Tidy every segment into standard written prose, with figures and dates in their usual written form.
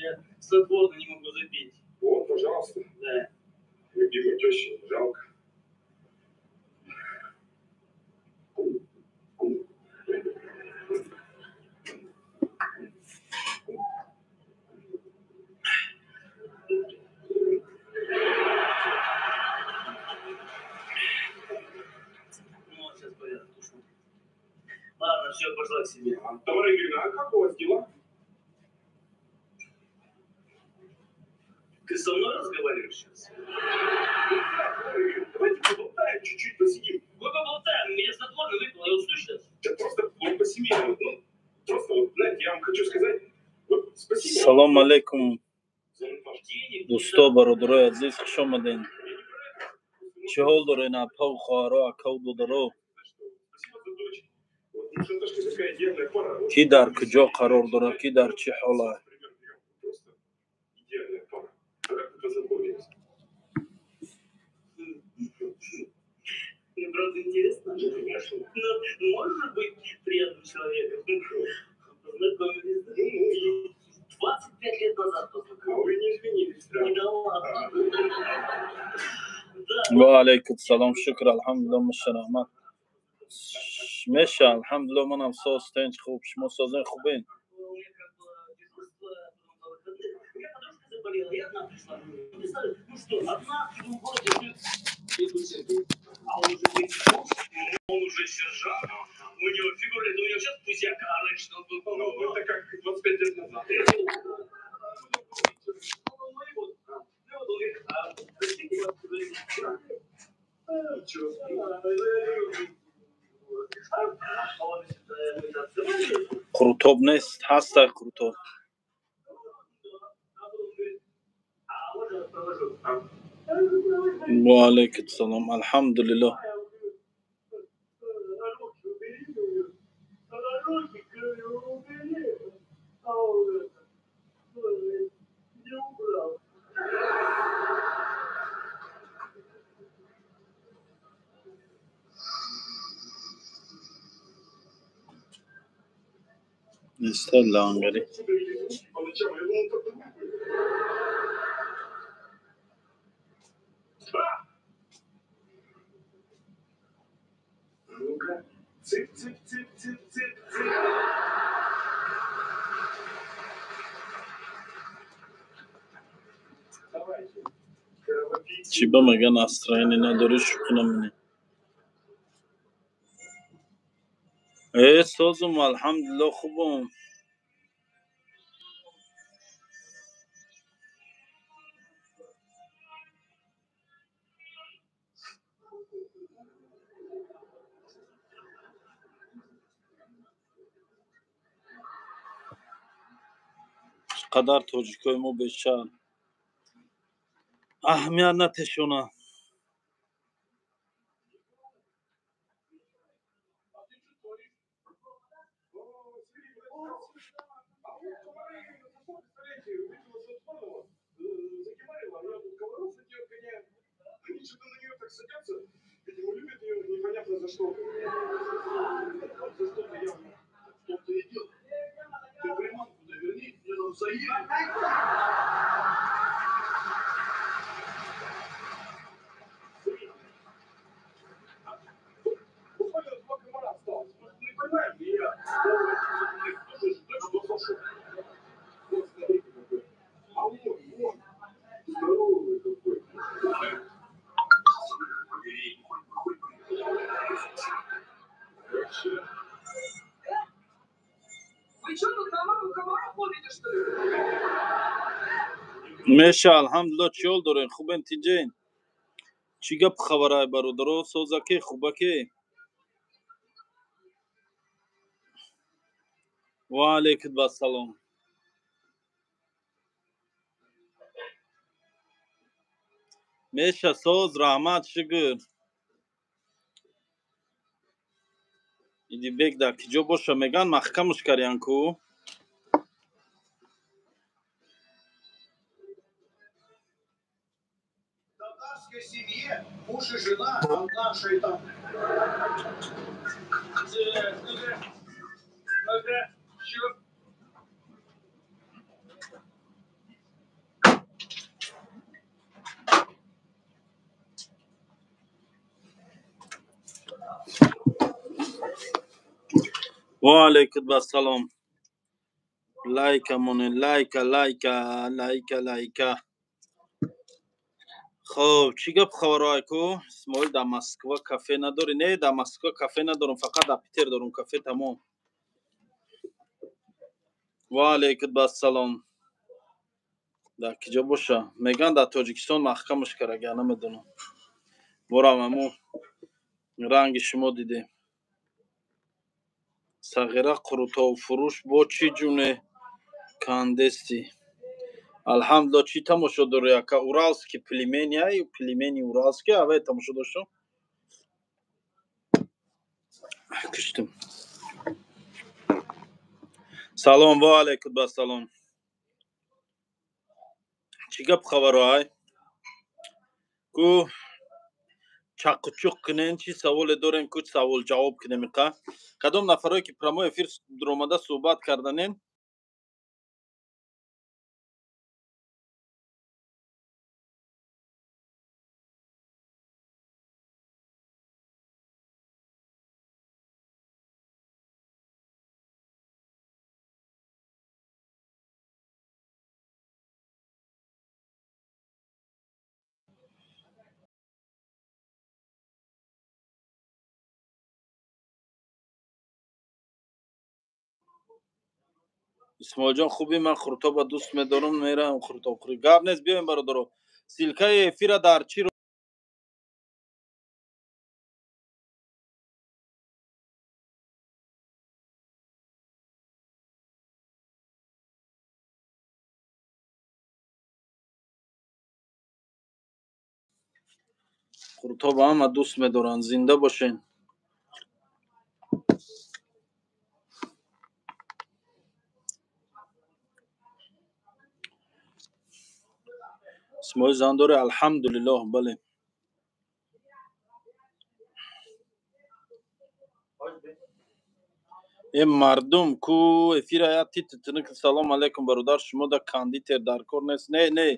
Я снотворное не могу запить. Вот, пожалуйста. Да. Любимой теще не жалко. Ну, вот сейчас порядок тушу. Ладно, все, пошла к себе. Тамара Юрьевна, а как у вас дела? Ты со мной разговариваешь сейчас? Давайте поболтаем чуть-чуть, посидим. Мы поболтаем, меня снотворное выпало, я усну сейчас. Да просто вот по-семейному, ну, просто вот, знаете, я вам хочу сказать, вот, спасибо. Салом алейкум, за ваш Денег. дӯсто, бародарои азиз, хуш омадем. Чӣ ҳол дорен, апау, хоҳаро, акау, додаро? Спасибо за дочь. Вот, ну, за то, что такая идеальная пара. Вот, Кӣ дар куҷо қарор дорад, кӣ дар чӣ ҳола? пример берем. Просто идеальная пара. А как вы познакомились? Мне правда интересно. Ну, конечно. Ну, можешь быть приятным человеком? Познакомились, да? Ну, и- 25 лет назад а познакомились. вы не изменились, да? Не дала. Да. Ва алайкум салом, шукр, алҳамдулилла, маша, раҳмат. Меша, алҳамдулилла, манам соз, тинч, хуб. Шумо созен, хубен? У меня как было дежурство, потом было выходных. У меня подружка заболела, я одна пришла. Ну, представляешь, ну что, одна в чужом городе, иду себе. А он уже бойцов, он уже сержант, у него фигура, у него сейчас пузяка, а раньше он был. Ну, это как 25 лет назад. Ничего. Қурутоб нест, ҳаста қурутоб. Ва алайкум салом, алҳамдулилло. Неста лангари. По ночам, я думал, так другой будет. А! Ну-ка. Цып, цып, цып, цып, цып, цып. Давайте. Кровопийцы. Чӣ ба мега настроение надорӣ, шӯхӣ намунӣ? Э, созум, алҳамдулилло, хубум. Чӣ қадар тоҷикои мо бешар аҳамият натешона. А ты что творишь? О, смотри, а вот Тамара Юрьевна зашла, представляете, увидела Сатманова, закимарила, а я тут комаров от нее гоняю. Они что-то на нее так садятся, видимо, любят ее, непонятно за что. Вот за что-то явно. В том-то и дело. Ты приманку-то верни, мне там заели. Буквально два комара осталось. Может, мы поймаем, и я тоже что сошел. Вот, смотрите какой. А он, вон, здоровый какой. Вообще. Вы что тут на маму комаров ловите, что ли? Меша, алҳамдулилло, чӣ ҳол дорен, хубен, тинҷен? Чӣ гап хабарай, бародаро, созаке, хубаке? Ва алайкум вассалом. Меша, соз, раҳмат, шукр. Идибек дар киҷо боша, меган маҳкамаш карян ку? В татарской семье муж и жена, а в нашей там. Ну-ка, ну-ка, чё? Ва алайкум ассалом. Лайка монен, лайка, лайка, лайка, лайка. Хоб, чӣ гап хабарҳое ку? Исмоил дар Москва кафе надорӣ? Не, дар Москва кафе надорам, фақат дар Питер дорам кафе, тамом. Ва алайкум ассалом. Дар киҷо боша? Мегӯянд дар Тоҷикистон маҳкамаш карага, намедонам. Борам аму ранги шумо дидем. Сағира қурутовфурӯш бо чӣ ҷуне кандестӣ? Алҳамдулилла, чӣ тамошо дорӣ ака? Уралский пельмени, ай пельмени уралский, авай тамошо доштам. Куштим. Салом, ва алайкум ассалом. Чӣ гап хабаро ай? Ку чақучуқ кунен, чӣ саволе дорем, ку савол ҷавоб кунем иқа? Кадом нафарое ки прямой эфир дуромада суҳбат карданен? Исмоилҷон хубӣ, ман Хуртоба дӯст медорам, меравам Хуртобхӯрӣ. Гап нест, биёем бародаро. Ссылкаи эфира дар чӣ Хуртоба ҳама дӯст медоранд, зинда бошен. Исмоил зан дорӣ? Алҳамдулиллоҳ, бале. Э мардум ку эфира я тит тинк. Салом алейкум бародар, шумо да кондитер дар кор нест? Не, не,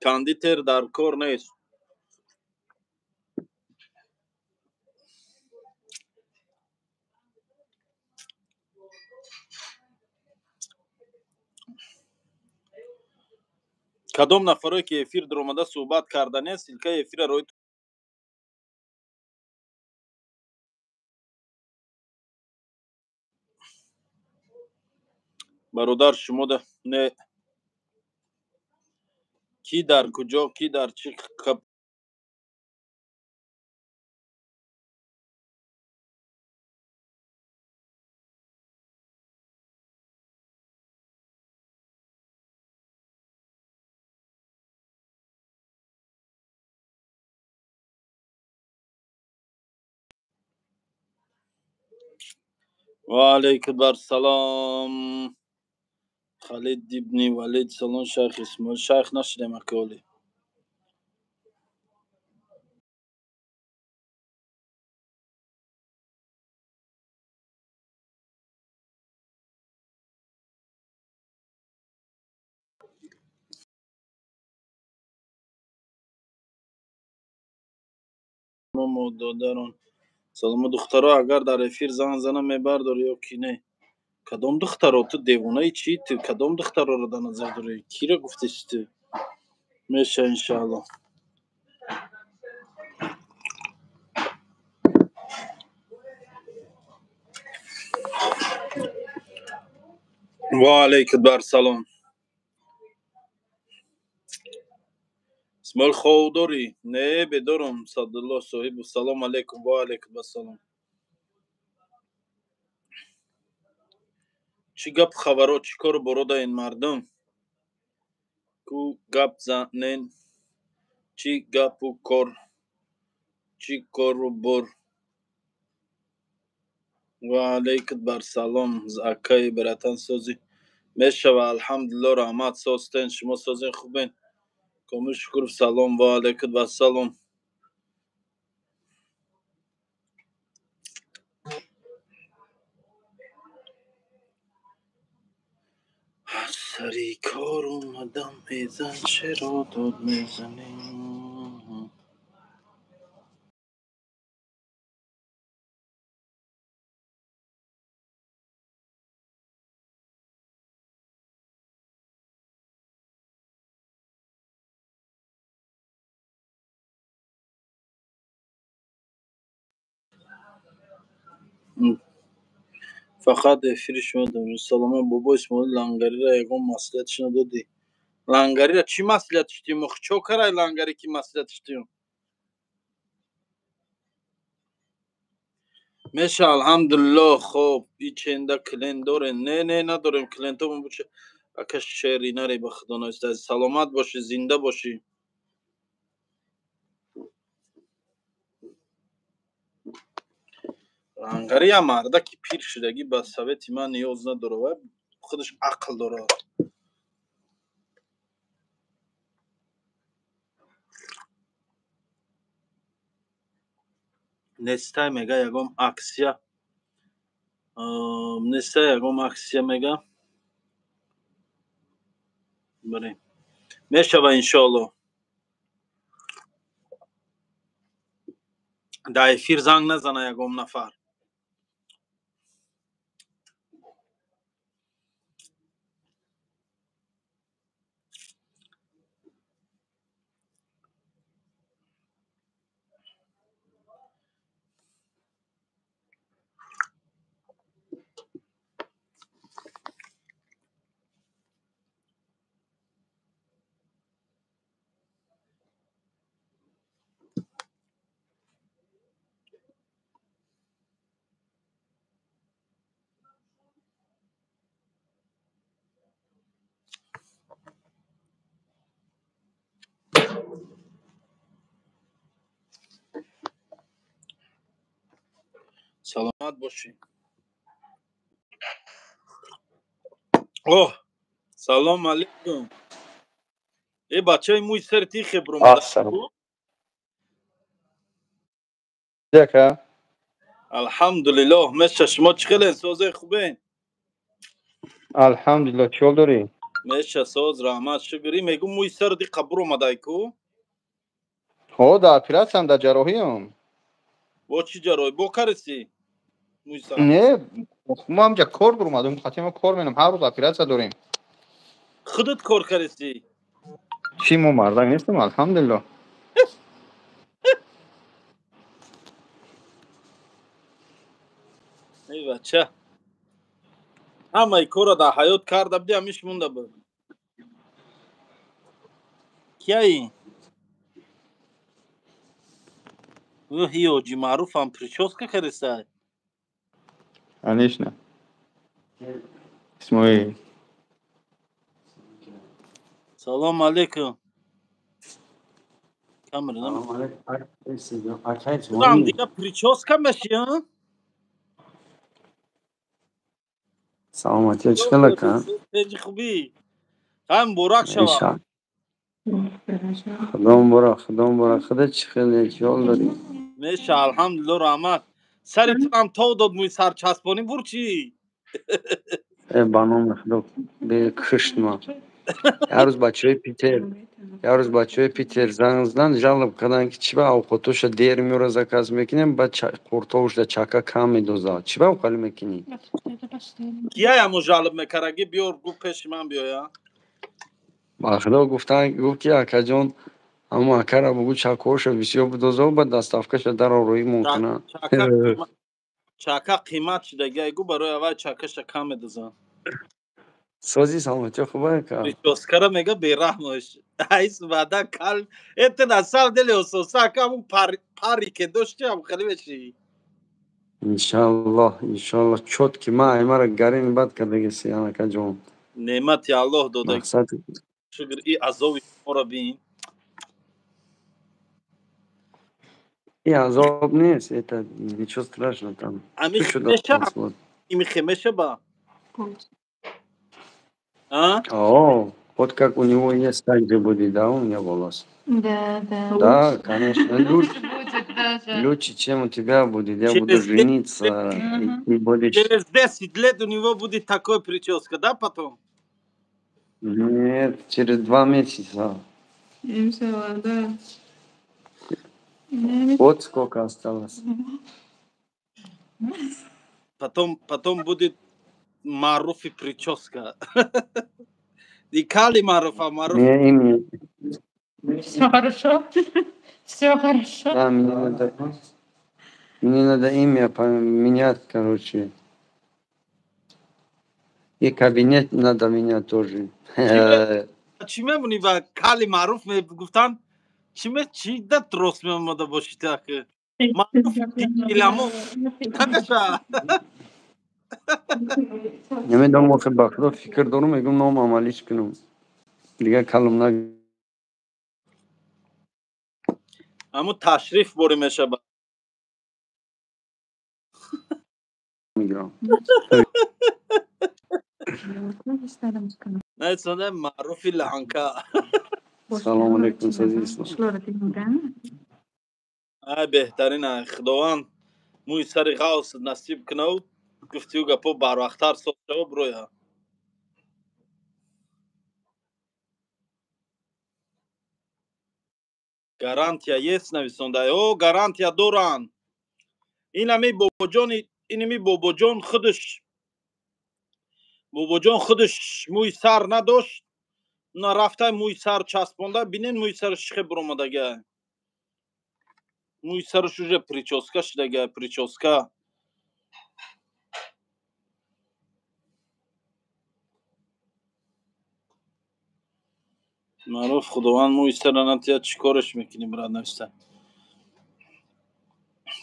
кондитер дар кор нест. Кадом нафарое ки эфир дуромада суҳбат карданен, ссылкаи эфира рои бародар шумо да не. Ки дар куҷо, ки дар чӣ кап Ва алайкум ассалом. Халид ибни Валид, салом шайх Исмоил. Шайх нашудем аколи. Додарон салому духтаро, агар дар эфир занг занам мебардорӣ ё ки не? Кадом духтаро? Ту девонаи чӣ? Ту кадом духтароро дар назар дорӣ? Киро гуфтеси ту? Меша иншаалло. Ва алайкум ассалом. Исмоил хов дорӣ? Не, бедорам. Садулло соҳибов, салом алейкум. Ва алайкум ассалом. Чӣ гап хабаро, чӣ кору боро даен мардум? Ку гап занен, чӣ гапу кор, чӣ кору бор? Ва алайкум ассалом. Акаи братан созӣ мешава, алҳамдулилло, раҳмат, созтен, шумо созен, хубен? Комил Шукуров, салом. Ва алайкум ассалом. Аз сари кор омадам, эй зан, чаро дод мезанӣ? Фақат эфири шумо. Салома, бобо Исмоил, лангарира ягон маслиҳатш надодӣ. Лангарира чӣ маслиҳатш дим? Чо карай лангари ки маслиҳатш дим? Меша, алҳамдулилло. Хоб, иченда клиент дорем? Не, не, надорем. Клиентомон буча, ака, шери наре, ба худо наиста. Саломат бошӣ, зинда бошӣ. Лангари ям марда ки пир шудагӣ, ба совети ман ниёз надорад, вай худаш ақл дорад. Нестай, мега, ягон акция нестай, ягон акция, мега, барем, мешава, иншоалло. Дар эфир занг назана ягон нафар. Саломат бошӣ. Оҳ, салом алейкум. Э, бачаи мӯи сари тихе Ассалом. Яка. Алҳамдулиллоҳ, меша, шумо чӣ хелен, созе, хубен? Алҳамдулиллоҳ, чӣ ҳол дорӣ? Меша, соз, раҳмат, шукр. Мегум, мӯи сари диқа буромадай ку? Ҳо, дар оператсиям, дар ҷарроҳиам. Бо чӣ ҷарроҳӣ бо карисӣ мӯи сар? Не, мо ҳамҷа кор буромадем, хати мо кор менам, ҳар рӯз оператсия дорем. Худат кор карисӣ? Чӣ, мо мардак нестем, алҳамдулиллоҳ. Эй бача, ҳамаи корро дар ҳаёт карда буди, ҳамиш монда буд. Кияи ӯҳи ҳоҷи Маъруфам причёска карисай? Конечно. Исмоил. Салом алейкум. Камера нам дига причёска меши, а? Саломатия, чӣ хел, ака? Пеҷи, хубӣ? Ҳай, муборак шава. Худо муборак, худо муборак. Худо, чӣ хеле, чӣ ҳол дорӣ? Меша, алҳамдулилло, раҳмат. Сари тунам тов дод, мӯи сарчаспонӣ бур чӣ? Э, ба номи худо, бекушт ма. Як рӯз бачаҳои Питер, як рӯз бачаҳои Питер занг заданд, жалоб карданд, ки чӣ ба овқотоша дер меёра, заказ мекунем, баъд қуртобушда чака кам медозад. Чӣ ба овқали мекунӣ? Кияй ҳамо жалоб мекардаги? Биёр, гуфт, пеши ман биёя. Ба худо, гуфтанд, гуфт ки акаҷон, ҳамо акара бугӯ, чакоша бисёр бидоза, баъд доставкаша дар ороӣ мумкина. Чака қимат шудагиай, гу, барои аввал чакаша кам медозанд. Сози, саломатиё, хуба, ака? Причёскара, мега, бераҳмош айс баъда кал. Это на самом деле ососа, ака, ҳамун пари ке дошти, ҳам хеле меши. Иншаллоҳ, иншаллоҳ, чётки ма аймара гарин бад кардагиси, акаҷон. Неъмати Аллоҳ дода. Мақсад. Шукр, и азоби шуморо бин. И азоб нест, это ничего страшного там. Меша, имихе мешаба, а? О, вот как у него есть, так же будет, да, у меня волос? Да. Да, конечно. Лучше будет даже. Лучше, чем у тебя будет. Я Через буду жениться, и ты будешь. Через 10 лет у него будет такой прическа, да, потом? Нет, через 2 месяца. Иншаллах, да. Вот сколько осталось. Потом будет Маруфи прическа. И кали Маруфа, Маруф. Мне имя. Все хорошо. Все хорошо. Да, мне надо имя поменять, короче. И кабинет надо меня тоже. Чӣ мемонӣ ба кали маъруф мегуфтанд? Чӣ ме чӣ да рост меомада бошӣ так? Маъруф иламо намеша. Намедонам охир, ба худо фикр дорам, мегӯм ном амалиш кунам. Дигар калом на. Ҳамун ташриф борӣ мешава. Мегирам. Наисонда маъруфи лаҳанка. Салому алейкум, сази ислом. Ай, беҳтарин ай, Худованд мӯи сари ғавс насиб кунав, гуфтию гапо барвақттар соз шава бироя. Гарантия есть нависонда. О, гарантия доранд. Инами бобоҷони, инами бобоҷон худаш, бобоҷон худаш мӯи сар надошт, на рафта мӯи сар часпонда, бинен мӯи сараш чӣ хел биромадага. Мӯи сараш уже прическа шудага, прическа. Маъруф, Худованд мӯи сара натиҳад, чӣ кораш мекунӣ, брат нависта.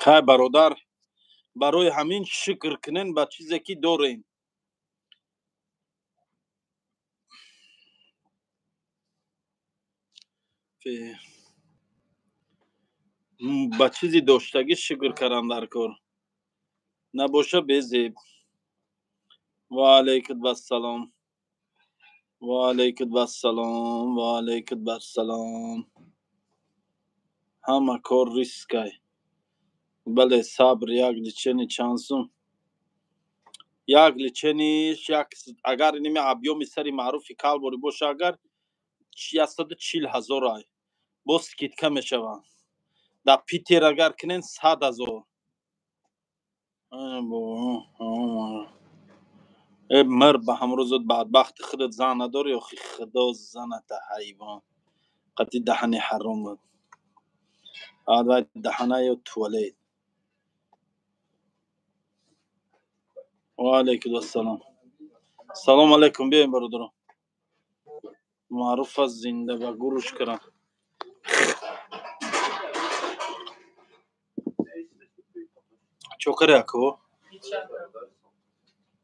Хай, бародар, барои ҳамин шукр кунен ба чизе ки дорем. Ба чизи доштагӣ шукр кардан дар кор. Набоша безеб. Ва алайкум вассалом. Ва алайкум вассалом, ва алайкум вассалом. Ҳама кор рискай. Бале, сабр, як лечение чанд сум? Як лечение ш як, агар иними объёми сари маъруфи калбори боша, агар 140 ҳазор ай. Боз скидка мешавад. Дар Питер агар кунен 100 ҳазор. Э, мир ба ҳамрӯзат бадбахти худат зан надорӣ, охи худо заната ҳайвон. Қати даҳани ҳаром буд. Вай даҳана ё туалет. Ва алайкум ассалом. Салом алейкум, биёем бародарон. Маъруф аст зинда ба гуруш кардам. Чокари ако?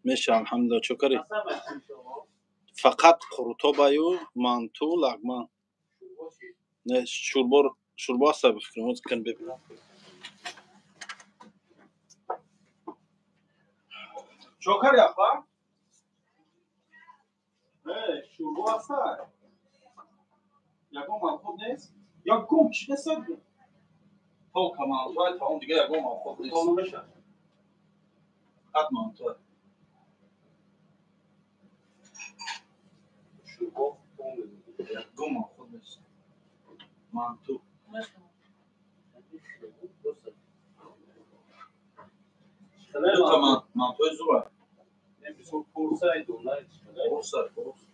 Меша, алҳамдулилла, чокари. Фақат қурутобаю манту, лагман. Не, шӯрбо, шӯрбо аст бификрам, оз кан бибинам. Чокари апа? Э, шӯрбо аст? Ягон мавхуд нест? Ягон чӣ нест? Только мантуай, таом дига ягон мавхуд нест. Фақат мантуай. Ягон мавхуд нест. Манту. Дута мантуи зура. Порса, порса.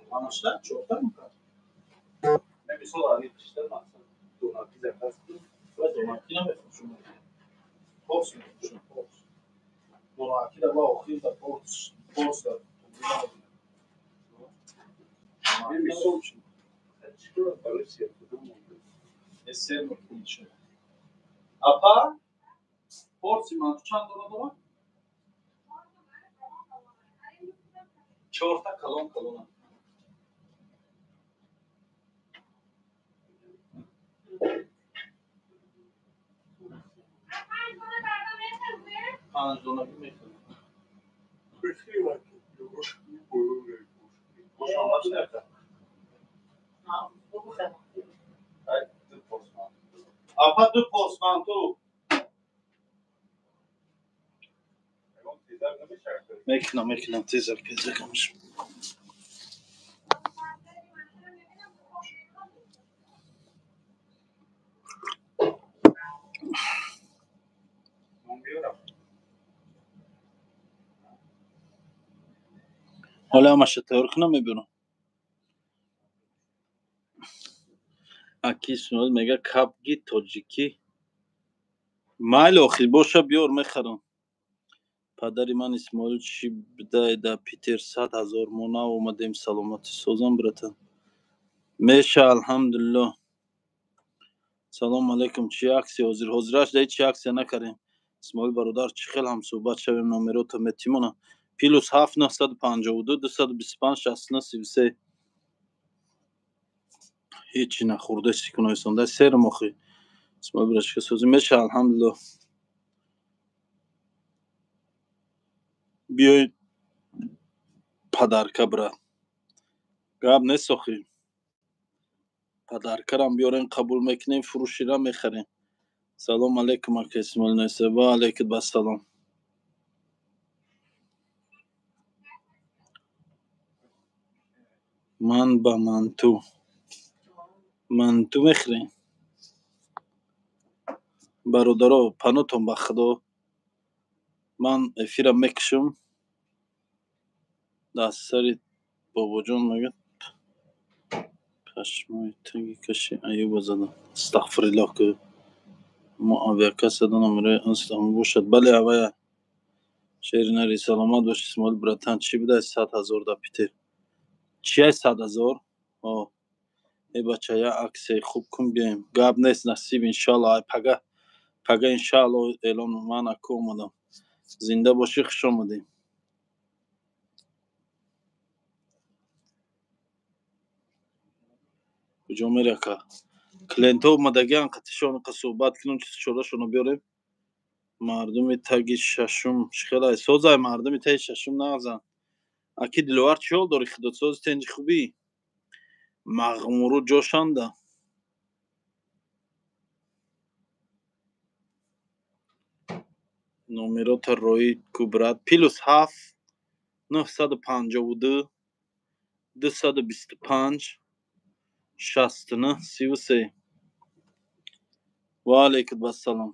Панҷта, чорта мукар. Донаки намефурӯшам. Порс мефурӯшам, порс. Донаки да ба охир да порс, порс да. Намефурӯшам. Сер мекунӣ. Апа, порси манту чанд дона дорад? Чорта калон калона. Панҷ дона мехӯрам. Апа, ду порс манту. Мекунам, мекунам, тезак, тезак ҳамаш. Ҳола ҳамаша тайёр кунам, мебирам. Аки Исмоил мега кабги тоҷикӣ. Майли охир боша, биёр, мехарам. Падари ман Исмоил чӣ бидай да Питер 100 000 мо нав омадем. Саломатӣ, созам, братан. Меша, алҳамдулиллоҳ. Салому алайкум. Чӣ акция ҳозир? Ҳозираш да ҳеҷ акция накардем. Исмоил бародар, чӣ хел ҳамсӯҳбат шавем? Номерота метимона. +7 952 225 69 33. Ҳечи нахӯрда сикуноисонда серм охи. Исмоил брачка, созӣ? Меша, алҳамдулиллоҳ. Биёед, подарка, брат. Гап нест охи. Подаркарам биёрем, қабул мекунем, фурӯшира мехарем. Салому алайкум, ака Исмоил Нойса. Ва алайкум ассалом. Ман ба манту мехӯрем. Бародаро, панотон ба Худо, ман эфирам мекушам. Дастсари бобоҷон мегӯяд, пашмои таги каши Аюба задам. Астағфириллоҳ, ки мо авиакассада номерои астам бошад. Бале, авая шери нари. Саломат бош, Исмоил братан. Чӣ будай 100 000 да Питер? Чияй 100 000? О э бача, я аксияи хуб кун, биёем. Гап нест, насиб, иншоалло. Ай пага, пага иншоалло эълон. Ман аку омадам. Зинда бошӣ, хуш омадӣ. Куҷо мери, ака? Клиентҳо омадагиан, қатишон қа суҳбат кунем, чиз чорашонро биёрем. Мардуми таги шашум чӣ хелай? Созай, мардуми таги шашум нағзан. Аки Диловар, чӣ ҳол дорӣ? Худотсози, тенҷи, хубӣ? Мағмуру ҷошанда. Номерота роӣ ку, брат. +7 952 225 69 33. Ва алайкум ассалом.